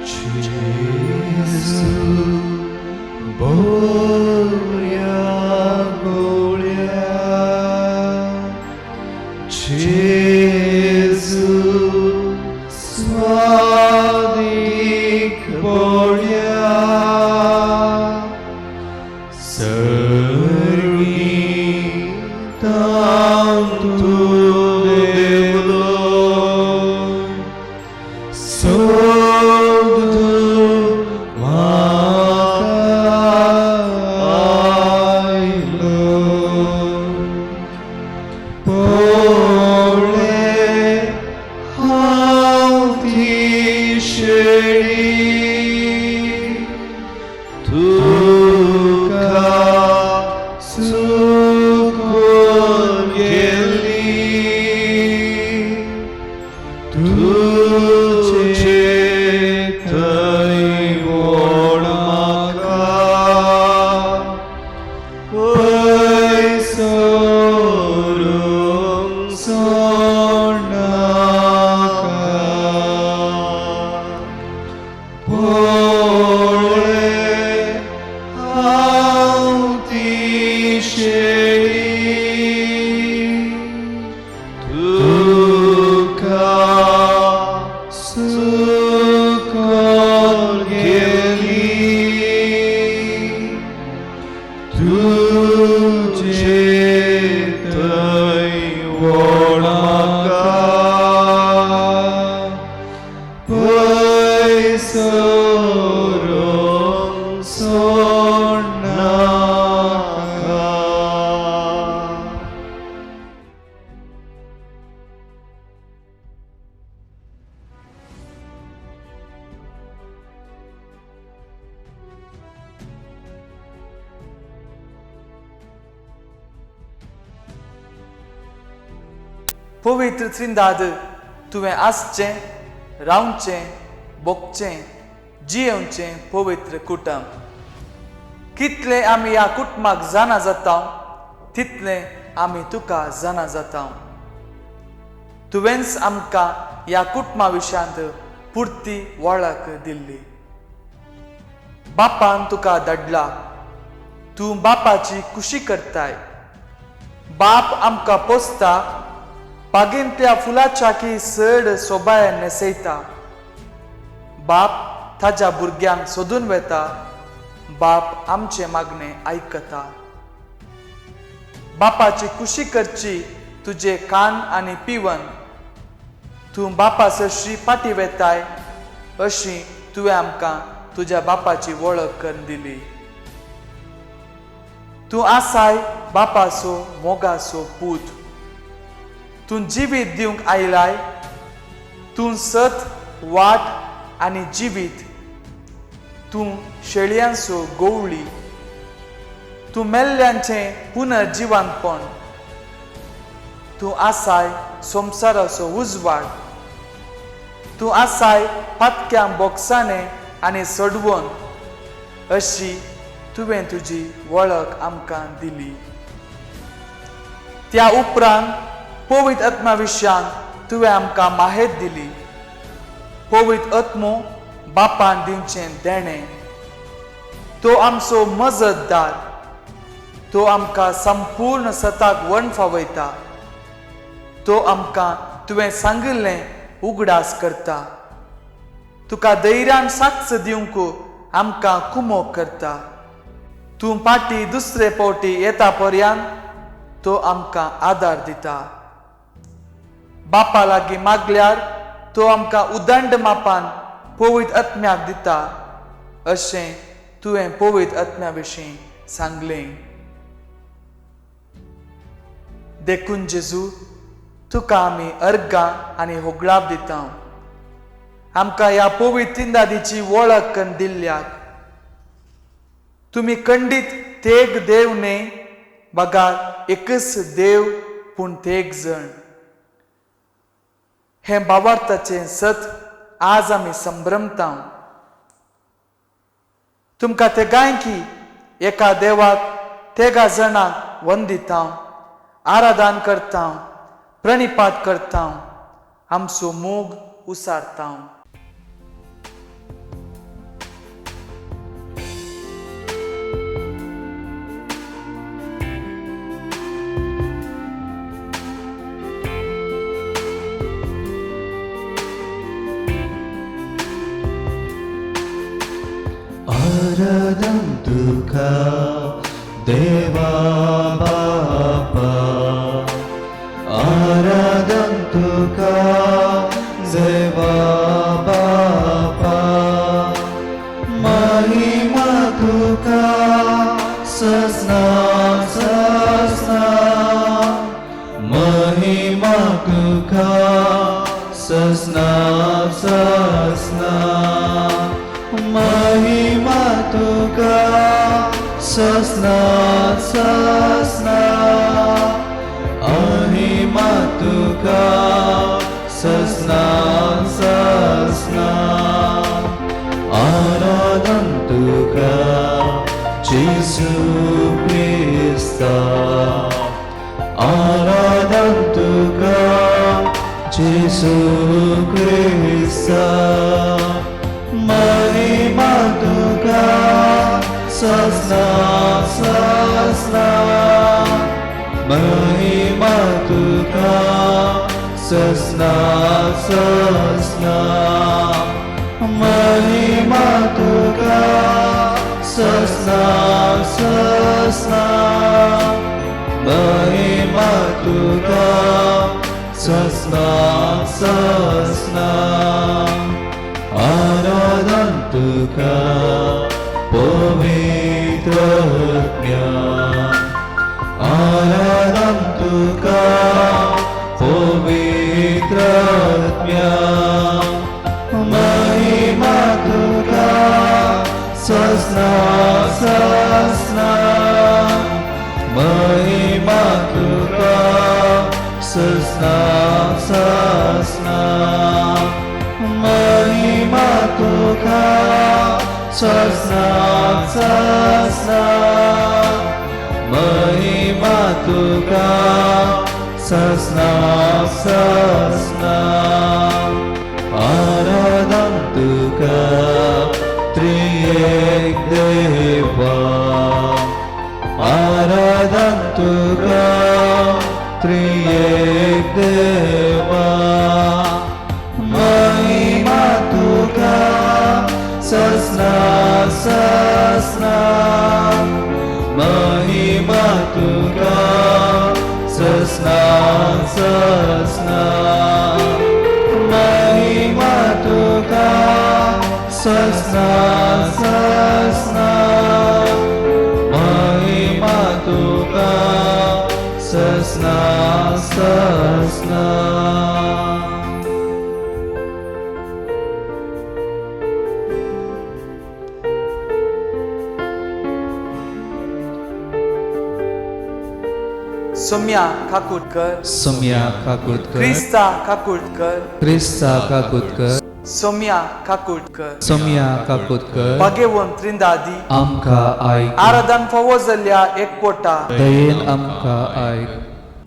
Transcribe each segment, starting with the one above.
जेजू बऱ्या गोळ्या, जेजू स्वादीक बळ्या, सर्गी तांतू देवलो, सोदू म्हाका आयलो. पळय हांव ती शेळी, तुका चुकून गेल्ली, तुजे थंय व्हड म्हाका, पयस व्हरूंक सोडनाका. पळय हांव ती शेळी, तुका चुकून गेल्ली, तुजे थंय व्हड म्हाका, पयस व्हरूंक सोडनाका. पवित्र त्रिंदाद, तुवें आसचें, रावचें, भोगचें, जियेवचें पवित्र कुटुंब. कितलें आमी ह्या कुटुंबाक जाणा जाता तितलें आमी तुका जाणा जाता. तुवेंच आमकां ह्या कुटुंबा विशयांत पुरती वळख दिल्ली. बापान तुका धाडला, तूं बापाची खुशी करताय. बाप आमकां पोसता, बागेंतल्या फुलाच्या की चड सोबाय न्हेसयता. बाप ताज्या भुरग्यांक सोदून वेता, बाप आमचें मागणें आयकता. बापाची खुशी करची तुजे कान आनी पिवन तूं बापा सरशी फाटीं वेताय अशी तुवें आमकां तुज्या बापाची वळख करून दिली. तूं आसाय बापाचो मोगाचो पूत, तूं जिवीत दिवंक आयलाय, तूं सत वाट आनी जिवीत, तूं शेळयांचो गोवळी, तूं मेल्ल्यांचें पुनर्जिवंतपण, तूं आसाय संवसाराचो उजवाड, तूं आसाय पातक्यां बोगसाणें आनी सडवण अशी तुवें तुजी वळख आमकां दिली. त्या उपरांत पवित्र आत्मा विशयान तुवें आमकां माहेत दिली. पवित्र आत्मो बापान दिवचें देणें, तो आमचो मजतदार, तो आमकां संपूर्ण सताक वण फावयता, तो आमकां तुवें सांगिल्लें उगडास करता, तुका धैर्यान साक्ष दिवंक आमकां कुमोक करता. तूं पाटी दुसरे पावटी येता पर्यंत तो आमकां आदार दिता. बापा लागीं मागल्यार तो आमकां उदंड मापान पवित्र आत्म्याक दिता अशें तुवें पवित्र आत्म्या विशीं सांगलें. देखून जेजू, तुका आमी अर्गां आनी होगळाप दिता. आमकां ह्या पवित्र तिंदादीची वळख करून दिल्ल्याक. तुमी खंडीत तेग देव न्हय, बगार एकच देव पूण तेग जण. हें भावार्थाचें सत आज आमी संभ्रमता. तुमकां तेगांय की एका देवाक तेगा जाणांक वंदिता, आराधन करता, प्रणिपात करता, आमचो मोग उसारता. आराधन तुका देवा बापा, आराधन तुका देवा बापा, महिमा तुका सजना सजना, महिमा तुका सजना सजना, महिमा तुका सजना सजना, महिमा तुका सजना सजना, आराधन तुका जेसू क्रिस्ता, आराधन तुका जेसू क्रिस्ता, महिमा तुका सजना सजना, महिमा तुका सजना सजना, महिमा तुका सजना सजना, महिमा तुका सजना सजना, आराधन तुका पवित्र आत्म्या, आराधन तुका पवित्र आत्म्या, महिमा तुका सजना सजना, महिमा तुका सजना सजना, महिमा तुका सजना सजना, महिमा तुका सजना सजना, आराधन तुका त्रिएक देवा, आराधन तुका त्रिएक देवा, महिमा तुका सजना सजना, महिमा तुका सजना सजना, महिमा तुका सजना सजना, महिमा तुका सजना सजना। सोम्या काकुटकर, सोम्या काकुटकर, क्रिस्ता काकुटकर, क्रिस्ता काकुटकर, सोम्या काकुटकर, सोम्या काकुटकर, भाग्यवंत त्रिंदादी, आमकां आयक, आराधन फावो जाल्ल्या एकवटा, दयेन आमकां आयक,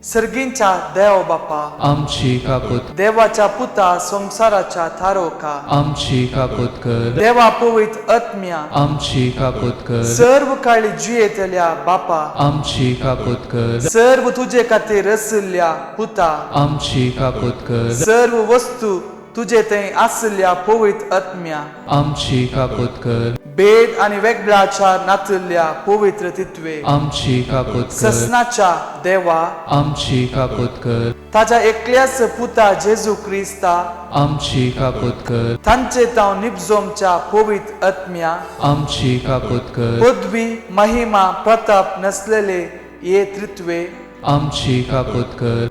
सर्गींच्या देव बापा, आमची काकूत, देवाच्या पुता संवसाराच्या थारोका, आमची काकूत कर, देवा पवित्र आत्म्या, आमची काकूत कर, सर्व काळी जियेतल्या बापा, आमची काकूत कर, सर्व तुजे खातीर रसिल्ल्या पुता, आमची काकूत कर, सर्व वस्तू तुजे थंय आशिल्ल्या पवित्र आत्म्या, आमची काकूत कर, भेद आनी वेगळाच्या नातिल्ल्या पवित्र तित्वे, आमची काकूत कर, ससनाच्या देवा, आमची काकूत कर, ताच्या एकल्याच पुता जेजू क्रिस्ता, आमची काकूत कर, तांचे तांव निपजोमच्या पवित्र आत्म्या, आमची काकूत कर, पदवी महिमा प्रताप नसलेले ये त्रित्वे, आमची काकूत कर,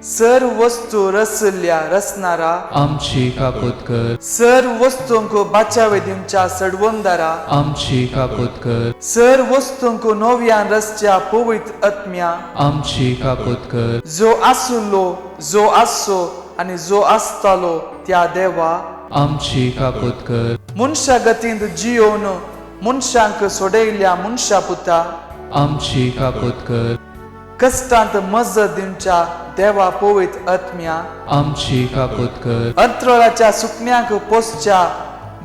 सर्व वस्तू रसल्ल्या रसणारा, आमची काकूत कर, सर्व वस्तूंक बाचावे दिवच्या सडवंदारा, आमची काकूत कर, सर्व वस्तूंक नव्यान रसच्या पवित्र आत्म्या, आमची काकूत कर, जो आसुल्लो जो आसो आनी जो आसतालो त्या देवा, आमची काकूत कर, मनशा गतींत जियोवन मनशांक सोडयल्या मनशा पुता, आमची काकूत कर, कश्टांत मजत दिवच्या देवा पवित्र आत्म्या, आमची काकूत कर, अंतराळाच्या सुकण्यांक पोसच्या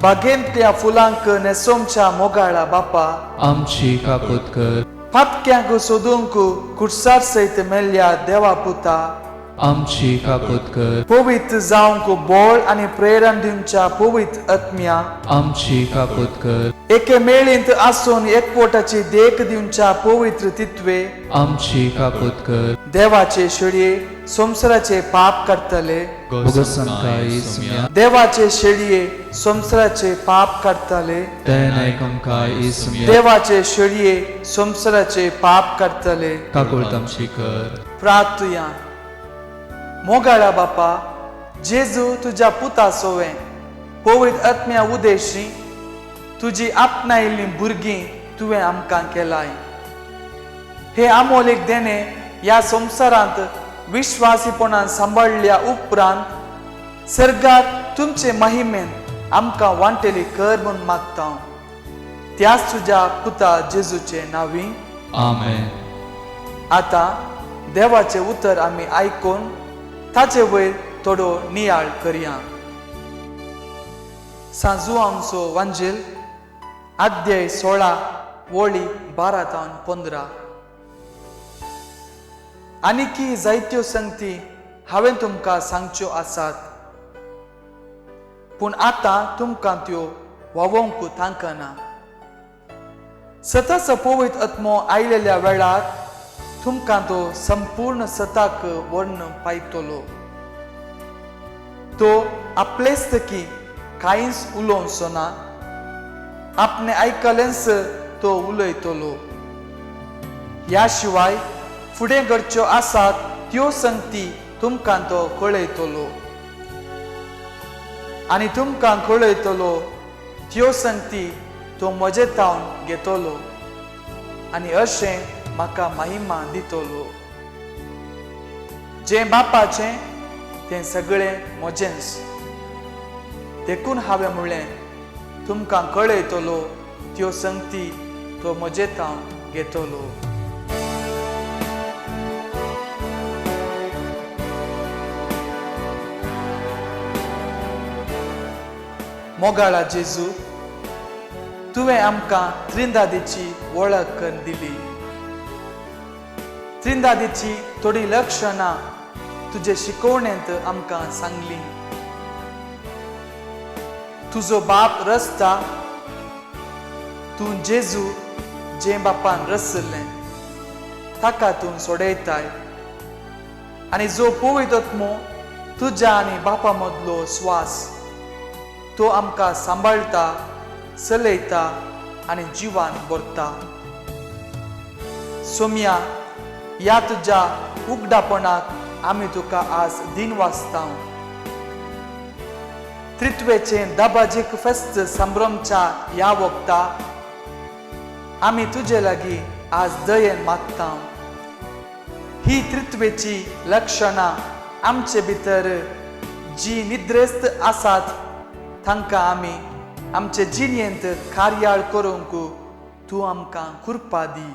बागेंतल्या फुलांक नेसोमच्या मोगाळा बापा, आमची काकूत कर, पातक्यांक सोदूंक कुडसार सयत मेल्ल्या देवा पुता, आमची काकूत कर. पवित्र जावंक बोळ आनी प्रेरण दिवच्या पवित्र आत्म्या, आमची काकूत कर. एके मेळींत आसून एकवटाची देख दिवच्या पवित्र तित्वे, आमची काकूत कर. देवाचे शेळये संवसाराचे पाप काडटले, भोगसंकाय इसम्या. देवाचे शेळये संवसाराचे पाप काडटले, दयनायकमकाय इसम्या. देवाचे शेळये संवसाराचे पाप काडटले, काकूत आमची कर. प्रार्थुया. मोगाळा बापा जेजू, तुज्या पुता सोवे पवित्र आत्म्या उदेशी तुजी आपणायिल्लीं भुरगीं तुवें आमकां केलाय. हे आमोलीक देणें ह्या संवसारांत विश्वासीपणान सांबाळ्ळ्या उपरांत सर्गात तुमचे महिमेन आमकां वांटेली कर म्हूण मागता, त्याच तुज्या पुता जेजूचे नांवी. आमेन. आतां देवाचें उतर आमी आयकून ताचे वयर थोडो नियाळ करया. सांजुआंचो वांजेल, अध्याय 16, वळी 12 तावन 15. आनीकी जायत्यो संगती हांवें तुमकां सांगच्यो आसात, पूण आतां तुमकां त्यो व्हांवोवंक तांकना. सताचो पवित्र आत्मो आयलेल्या वेळार तुमकां तो संपूर्ण सताक वर्ण पायतलो. तो आपलेच की कांयच उलोवचो ना, आपणे आयकलेंच तो उलयतलो. ह्या शिवाय फुडें घडच्यो आसात त्यो संगती तुमकां तो कळयतलो, आनी तुमकां कळयतलो त्यो संगती तो म्हजे तावन घेतलो आनी अशें म्हाका महिमा दितलो. जें बापाचें तें सगळें म्हजेंच, देखून हांवें म्हणलें तुमकां कळयतलो त्यो संगती तो म्हजे तावन घेतलो. मोगाळा जेजू, तुवें आमकां त्रिंदादीची वळख करून दिली. त्रिंदादीची थोडी लक्षणां तुजे शिकवणेंत आमकां सांगली. तुजो बाप रचता, तूं जेजू जें बापान रचल्लें ताका तूं सोडयताय, आनी जो पवित्र आत्मो तुज्या आनी बापा मदलो स्वास तो आमकां सांबाळटा, चलयता आनी जिवान भरता. सोम्या, ह्या तुज्या उगडापणाक आमी तुका आज दिन वाचता. त्रित्वेचें दबाजीक फेस्त संभ्रमच्या ह्या वखता आमी तुजे लागीं आज दयेन मागता. ही त्रित्वेची लक्षणां आमचे भितर जी निद्रेस्त आसात तांकां आमी आमचे जिणेंत कार्याळ करूंक तूं आमकां कृपा दी.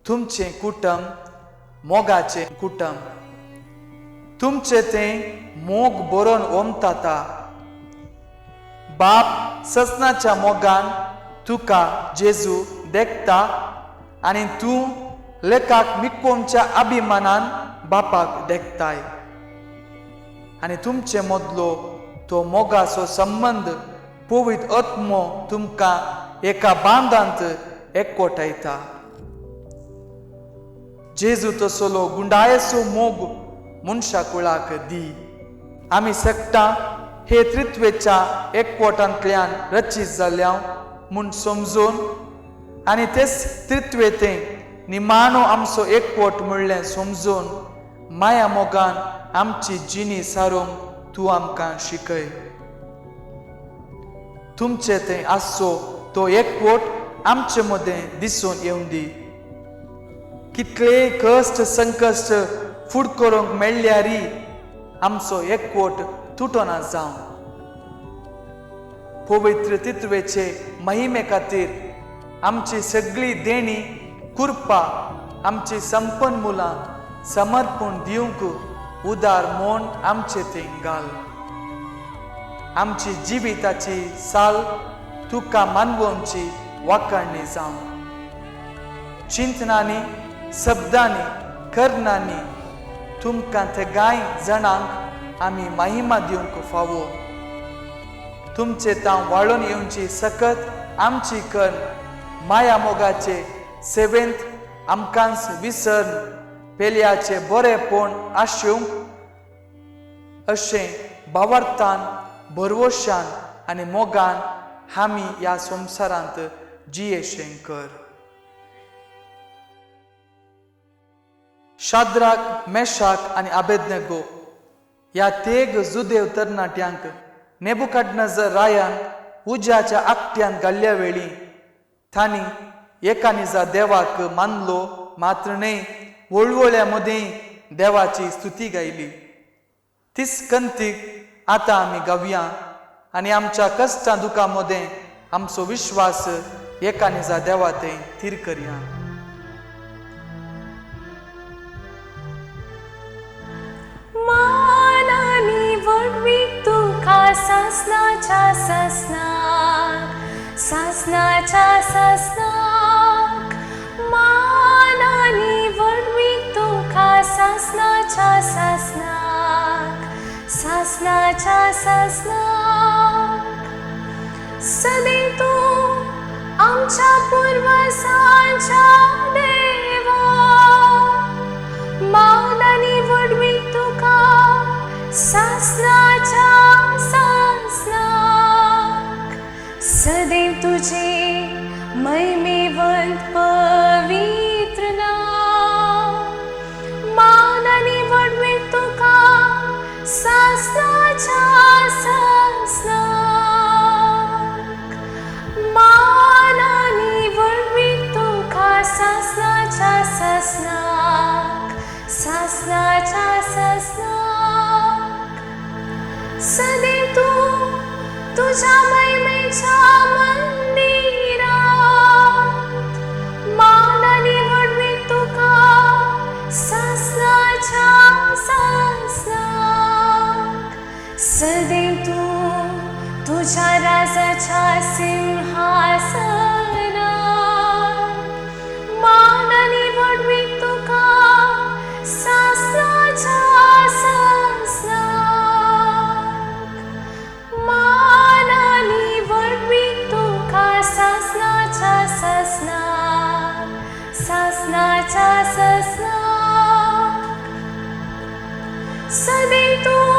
तुमचें कुटुंब मोगाचें कुटुंब, तुमचें तें मोग बरोवन ओमताता. बाप ससनाच्या मोगान तुका जेजू देखता आनी तूं लेखाक मिकोमच्या अभिमानान बापाक देखताय, आनी तुमचे मदलो तो मोगाचो संबंद पवित्र आत्मो तुमकां एका बांदांत एकवटायता. जेजू तसलो गुंडायेचो मोग मनशा कुळाक दी. आमी सगटां हे त्रित्वेच्या एकवटांतल्यान रचीत जाल्या म्हूण समजून आनी तेच त्रित्वेतें निमाणो आमचो एकवट म्हणलें समजून माया मोगान आमची जिणी सारूंक तूं आमकां शिकय. तुमचे थंय आसचो तो एकवट आमचे मदें दिसून येवं दी. कितलेय कश्ट संकश्ट फूड करूंक मेळ्ळ्यारी आमचो एकवट तुटना जावं. पवित्र तित्वेचे महिमे खातीर आमची सगळी देणी कृपा आमची संपन्न मुलां समर्पण दिवंक उदार म्हूण आमचे थंय घाल. आमची जिविताची साल तुका मानवोवची वाखाणणी जावं. चिंतनांनी शब्दांनी करणांनी तुमकां तेगांय जाणांक आमी महिमा दिवंक फावो. तुमचे तांव वाळून येवची सकत आमची कर्ण माया मोगाचे सेवेंत आमकांच विसर्न पेल्याचे बरेपण आशिवंक अशें भावार्थान भरवशान आनी मोगान आमी ह्या संवसारांत जियेशें कर. शाद्राक, मेशाक आनी आबेदनगो ह्या तेग जुदेव तरणाट्यांक नेबुकदनेझर रायान उज्याच्या आकट्यान घाल्ल्या वेळी तांणी एका निजा देवाक मानलो मात्र न्हय वळवळ्या मदीं देवाची स्तुती गायली. तीच कंतीक आतां आमी गावया आनी आमच्या कश्टां दुखां मदें आमचो विश्वास एका निजा देवा थंय थीर करया. मानानी व्हडवीक तुका सासनाच्या सासनाक, सासनाच्या सासनाक. मानानी व्हडवीक तुका सासनाच्या सासनाक, सासनाच्या सासनाक. सदैव तूं आमच्या पुर्वजांच्या देवा, मानानी व्हडवीक तुका सासनाच्या सासनाक. सदैव तुझे महिमेवंत पवित्र नाव, मानानी व्हडवीक तुका सासनाच्या सासनाक. मानानी व्हडवीक तुका सासनाच्या सासनाक, सासनाच्या सासनाक. सदैव तूं तुझ्या महिमेच्या मंदिरात मानानी व्हडवीक तुका सासनाच्या सासनाक. सदैव तूं तुझ्या राजाच्या सिंहासनात मानानी व्हडवीक तुका सासनाच्या सासनाक. मानानी व्हडवीक तुका सासनाच्या सासनाक, सासनाच्या सासनाक. सदैव तूं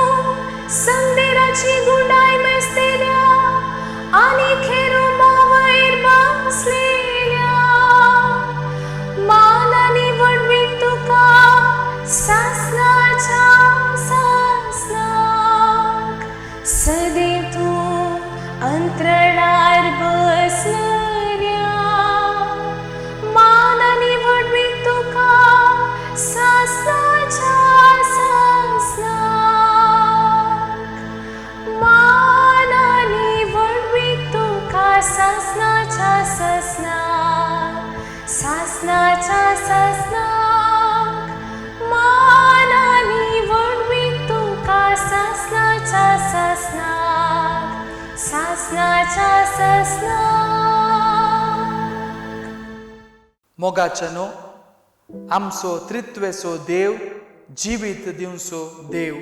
संदेराची गुंडाय मेजतेल्या आनी खेरुबा वयर बसलेल्या, मानानी व्हडवीक तुका सासनाच्या सासनाक. सदैव तूं अंतराळार बसलेल्या, मानानी व्हडवीक तुका सासनाच्या सासनाक. मानानी व्हडवीक तुका सासनाच्या सासनाक, सासनाच्या सासनाक. मानानी व्हडवीक तुका सासनाच्या सासनाक, सासनाच्या सासनाक. मोगाच्यानो आमचो त्रित्वेचो देव, जिवीत दिवचो देव,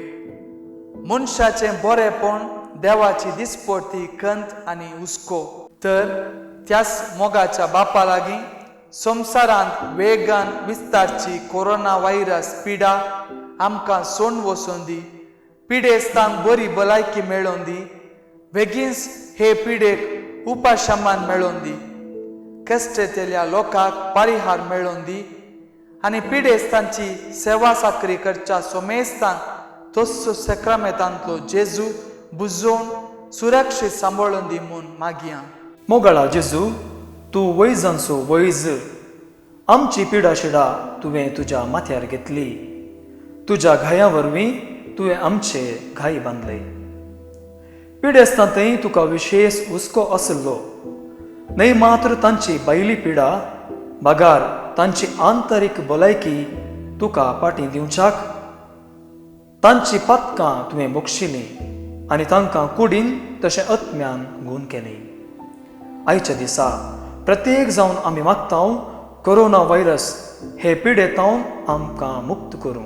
मनशाचें बरेपण देवाची दिसपडती कंत आनी हुस्को. तर त्याच मोगाच्या बापा लागीं संवसारांत वेगान विस्तारची कोरोना व्हायरस पिडा आमकां सोण वचोन दी, पिडेस्तांक बरी भलायकी मेळोवन दी, बेगीनच हे पिडेक उपाशमान मेळोवन दी, कश्टेंतल्या लोकांक परिहार मेळोवन दी आनी पिडेस्तांची सेवा साकरी करच्या सोमेस्तांक तस्सो सेक्रामेतांतलो जेजू बुजोवन सुरक्षीत सांबाळून दी म्हूण मागया. मोगाळा जेजू, तूं वैजांचो वैज, आमची पिडा शिडा तुवें तुज्या माथ्यार घेतली, तुज्या घायां वरवीं तुवें आमचे घाय बांदले. पिडेस्तांतय तुका विशेश हुस्को आशिल्लो, न्हय मात्र तांची भायली पिडा बगार तांची आंतरीक भलायकी तुका फाटीं दिवच्याक तांची पातकां तुवें बक्षिलीं आनी तांकां कुडीन तशें आत्म्यान गूण केली. आयच्या दिसा प्रत्येक जावन आमी मागता कोरोना व्हायरस हे पिडेतावन आमकां मुक्त करूं.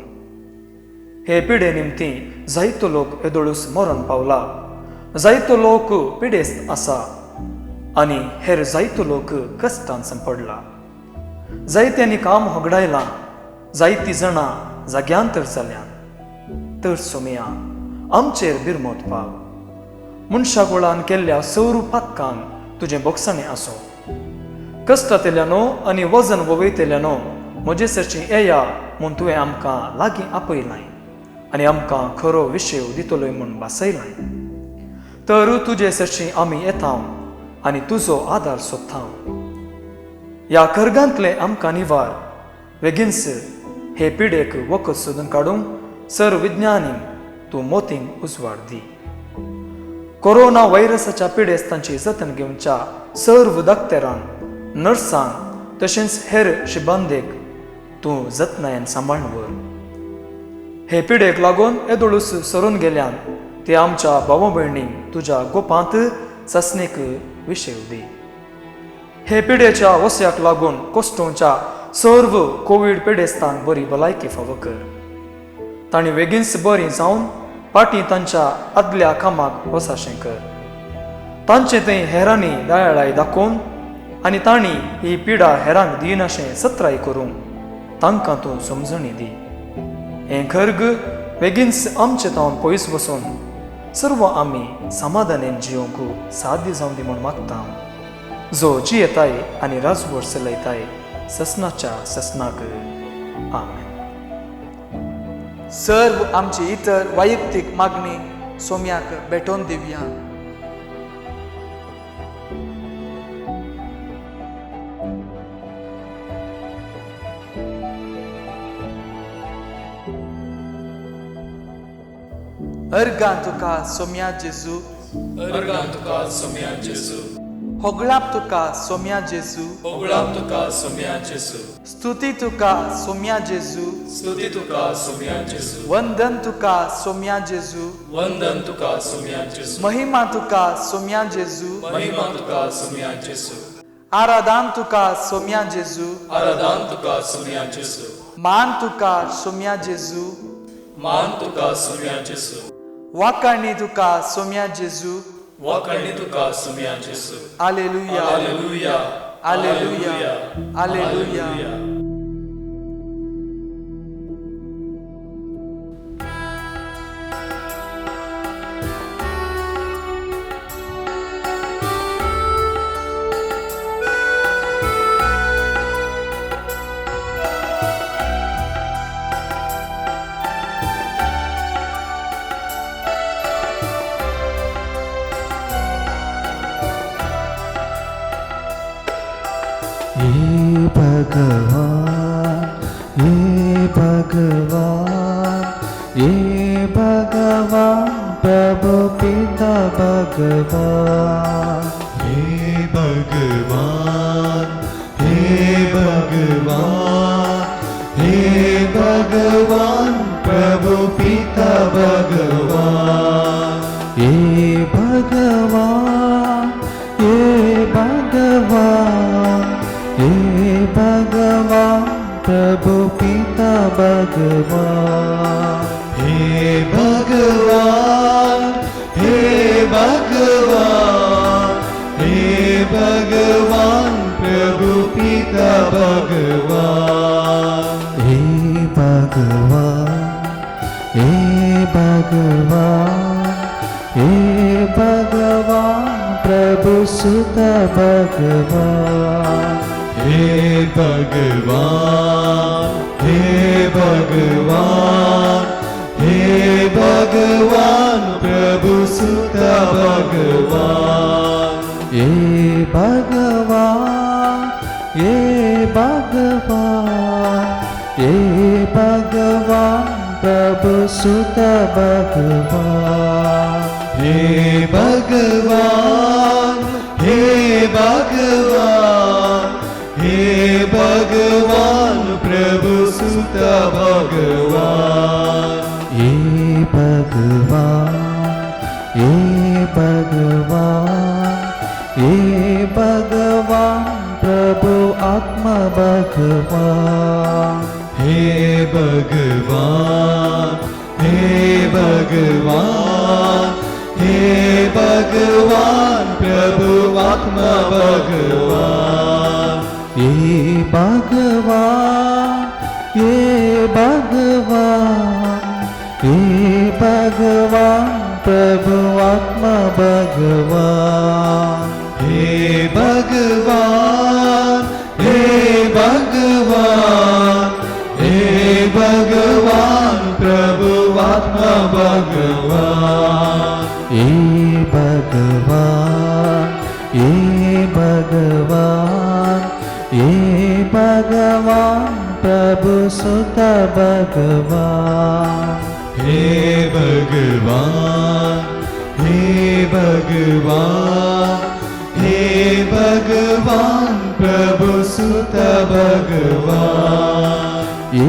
हे पिडे निमती जायतो लोक येदोळूस मरण पावला, जायतो लोक पिडेस्त आसा आनी हेर जायतो लोक कश्टान सांपडला. जायत्यांनी काम होगडायलां, जायतीं जाणां जाग्यांतर जाल्यान. तर सोमया आमचेर बिरमोत पाव. मनशाकुळान केल्ल्या सौर पातकांक तुजें बोगसाणें आसूं. कश्टांतल्यानो आनी वजन ववयतल्यानो म्हजे सरचीं येया म्हूण तुवें आमकां लागीं आपयलाय आनी आमकां खरो विशय दितलोय म्हूण भासयलाय. तर तुजे सरशीं आमी येता आनी तुजो आदार सोदता. ह्या खर्गांतले आमकां निवार वेगींच हे पिडेक वखद सोदून काडूंक सर विज्ञानीक तूं मोतींक उजवाड दी. कोरोना व्हायरसाच्या पिडेस्तांची जतन घेवच्या सर्व दाक्तेरांक, नर्सांक तशेंच हेर शिबांदेक तूं जतनायेन सांबाळून व्हर. हे पिडेक लागून येदोळूस सरून गेल्यान ते आमच्या भावा भयणींक तुज्या गोपांत सासणीक विशय दी. हे पिडेच्या वस्याक लागून कोश्टोवच्या सर्व कोवीड पिडेस्तांक बरी भलायकी फावो कर. तांणी वेगींच बरीं जावन पाटी तांच्या आदल्या कामाक वसाशें कर. तांचे थंय हेरांनी दयाळाय दाखोवन आनी तांणी ही पिडा हेरांक दिनाशें सत्राय करूंक तांकां तूं समजणी दी. हें खर्ग बेगीनच आमचे तावन पयस वचून सर्व आमी समाधानेन जियोंक साध्य जावं दी म्हूण मागता, जो जियेताय आनी राजवट चलयताय ससनाच्या ससनाक. आमेन. सर्व आमची इतर वैयक्तीक मागणी सोम्याक भेटोवन दिवया. अर्गां तुका सोम्या जेजू, अर्गां तुका सोम्या जेजू, होगळाप तुका सोम्या जेजू, होगळाप तुका सोम्या जेजू, स्तुती तुका सोम्या जेजू, स्तुती तुका सोम्या जेजू, वंदन तुका सोम्या जेजू, वंदन तुका सोम्या जेजू, महिमा तुका सोम्या जेजू, महिमा तुका सोम्या जेजू, आराधन तुका सोम्या जेजू, आराधन तुका सोम्या जेजू, मान तुका सोम्या जेजू, मान तुका सोम्या जेजू, वाकाणी तुका सोम्या जेजू, वाकाणी तुका सोम्या जेजू. Alleluia, alleluia, alleluia, alleluia. भगवान, हे भगवान, हे भगवान, प्रभु पिता भगवान. हे भगवान, हे भगवान, हे भगवान, प्रभु पिता भगवान. हे भगवान, हे भगवान, हे भगवान, प्रभु पिता भगवान. हे भगवान, हे भगवान, हे भगवान, प्रभु पिता भगवान. हे भगवान, हे भगवान, हे भगवान, प्रभु सुत भगवान. हे भगवान, हे भगवान, हे भगवान, प्रभु सुत भगवान. हे भगवान, हे भगवान, हे भगवान, प्रभु सुत भगवान. हे भगवान, हे भगवान, हे भगवान, प्रभु सुत भगवान. हे भगवान, हे भगवान, हे भगवान, प्रभु प्रभु आत्मा भगवान। हे भगवान, हे भगवान, हे भगवान प्रभु आत्मा भगवान। हे भगवान, हे भगवान, हे भगवान प्रभु आत्मा भगवान। हे भगवान, हे भगवान, हे भगवान प्रभु आत्मा भगवान। हे भगवान, हे भगवान, हे भगवान प्रभु सुत भगवान। हे भगवान, हे भगवान, हे भगवान प्रभु सुत भगवान। हे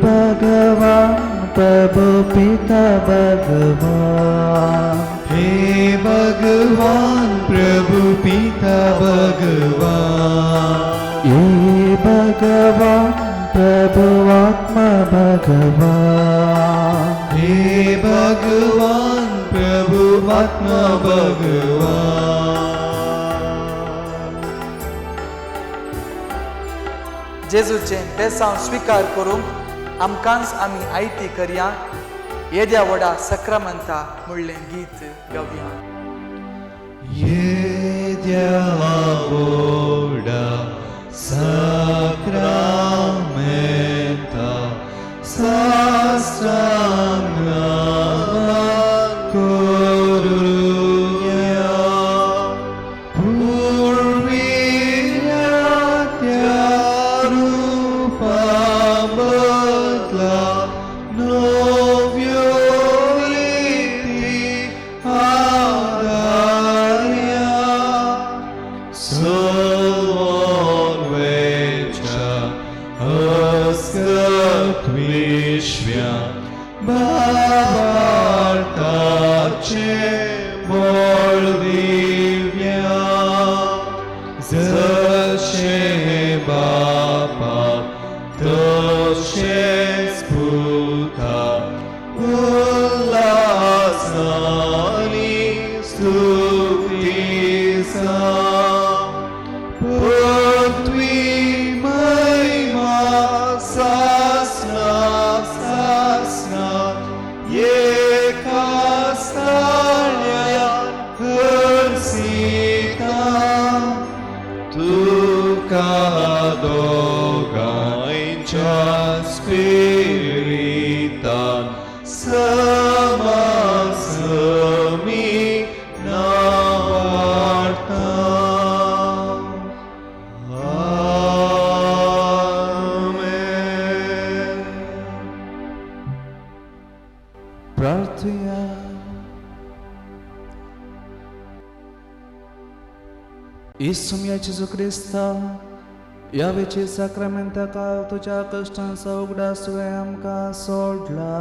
भगवान प्रभु पिता भगवान। हे भगवान प्रभु पिता भगवान। हे भगवान प्रभु आत्मा भगवान। हे भगवान प्रभु आत्मा भगवान। जेजूचें बेसांव स्विकार करूंक आमकांच आमी आयती करया, येद्या व्हडा सक्रामंता म्हणलें गीत गावया। येद्या व्हडा साक्रामेंता साष्टांग करुया, पुर्विल्या त्या रूपा बदला नव्यो रीती आदार्या, सलोन वेच्या अस्कत विश्व्या भावार्थाचे बळ दिव्या, जशें बापा तशेंच पुता उल्हासानी स्तुतीसा, पृथ्वी महिमा सासना सासना एका स्थान्या हर्षिता, तुका दोगांच्या स्पिरितान समासमी नावार्ता। आमेन। प्रार्थुया। इसुम्या जेजू क्रिस्ता, ह्या वेची साक्रामेंता काल तुज्या कश्टांचो उगडास तुवें आमकां सोडला।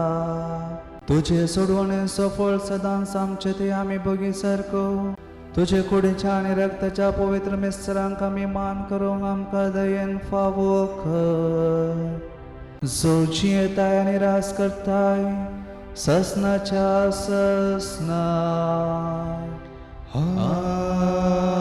तुजे सोडवणेचो फळ सदांच आमचे ते आमी भोगी सारको तुजे कुडीच्या आनी रक्ताच्या पवित्र मिस्त्रांक आमी मान करूंक आमकां दयेन फावो कर। जो जियेताय आनी रास करताय ससनाच्या ससना। आमेन।